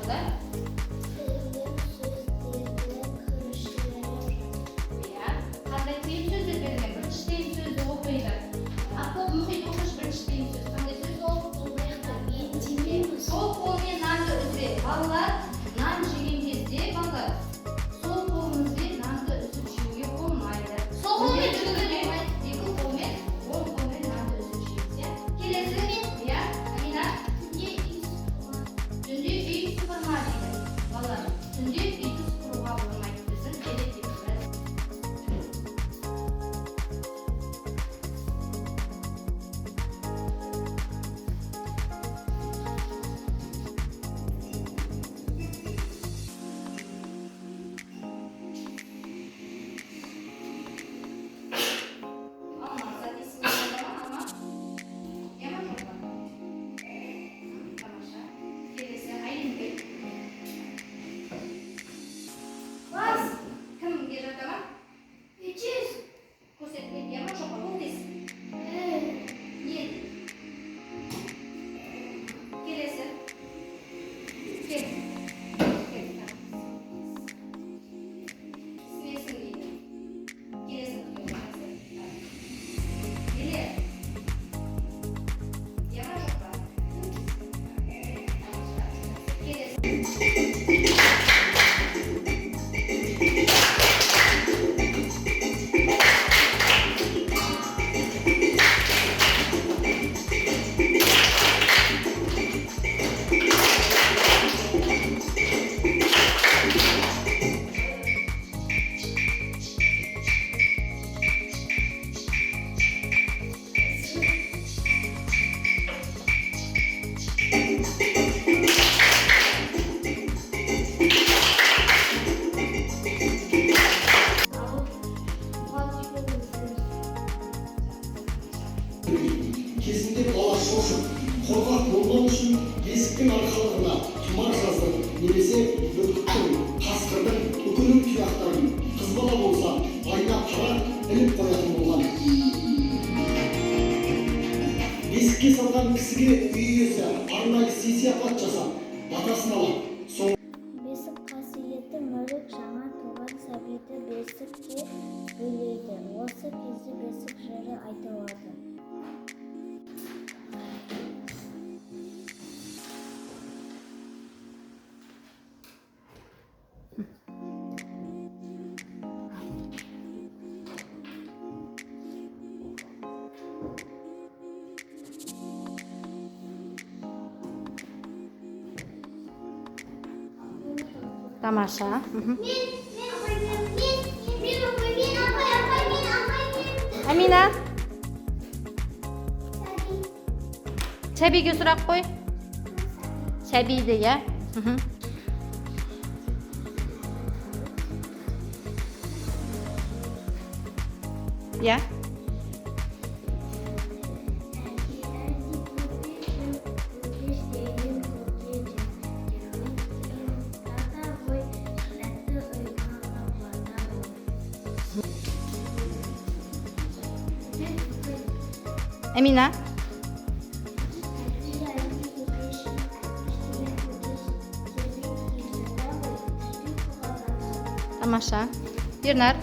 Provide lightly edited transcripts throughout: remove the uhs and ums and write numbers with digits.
Болды. Тыйым сөздерді көршілері. Иә. Қандай тыйым сөздер берілген? Бірінші тыйым сөзді оқиды. Аққу, мұхит, оқышы, бірінші тыйым сөз. Қандай сөз ол? Мен демейміз. Сол қолмен нанды үзбе. Балалар, нан жеген кезде, балалар, сол қолымызбен нанды үзіп жеуге болмайды. Сол қолмен Міндетті жеуге түрде болмайды. екі қолмен, оң қолмен нанды үзіп жейміз, иә? Келесі, иә, Амина. Түнде үй сыпырма. Түнде үй сыпырма дейді. Балалар, түнде үйді сыпыруға болмайды. Біздің әдетіміз. Алмаза есіңде болды ма, Алма? Иә ма, жоқ па? Тамаша. Келесі, Айымгүл. Бас. Кімге жата ма? 300. Көрсетіледі, иә ма, жоқ па? Бұл тез. Не дейді? Келесі. Кел. Кел. Ісінесің дейді. Келесі күтеміз. Еле. Иә ма, жоқ па? Тамаша. Келесі. Кезінде бала шошып, қорқақ болмау үшін бесіктің арқалығына тұмар жаздырып немесе бүркіттің, қасқырдың, үкінің тұяқтарын, қыз бала болса, айна қара іліп қоятын болған. Бесікке салған кісіге үй иесі арнайы сый сияпат жасап, батасын алады. Сол Бесік қасиетті мүлік. Жаңа туған сәбиді бесікке бөлейді. Осы кезде бесік жыры айтылады. Тамаша. Мен, мен, мен, мен, мен, апай, апай, мен, апай, мен. Амина, Сәбиге сұрақ қой. Сәбиді, иә? Иә. Әлди, әлди, көкешім, көкеш деген көкешім, ұйықтата ғой, тәтті ұйқыға бата ғой. Амина. Әлди, әлди, көкешім, әкеш деген көкеш, тербетейін жата ғой, тәтті ұйқыға бата ғой. Тамаша. Ернар.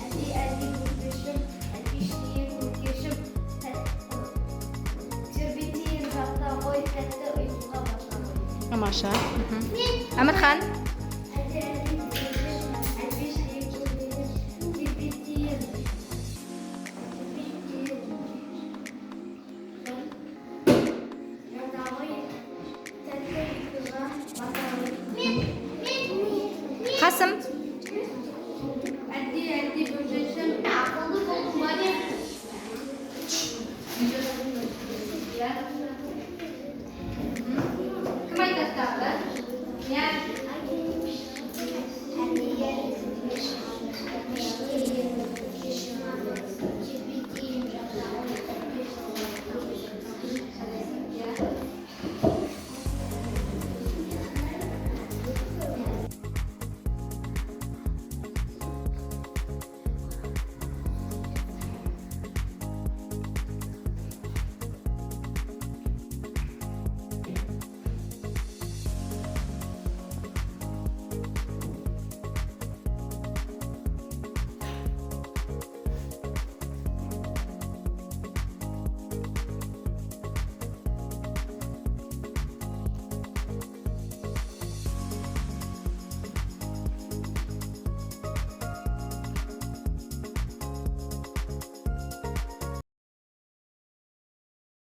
Әлди, әлди, көкешім, әлпеш деген көкешім, тербетейін жата ғой, тәтті ұйқыға бата ғой. Тамаша. Әмірхан. Әлди, әлди, көкешім, әлпеш деген көкешім, тербетейін, тербетейін жата ғой, тәтті ұйқыға бата ғой. Мен, мен, мен. Қасым.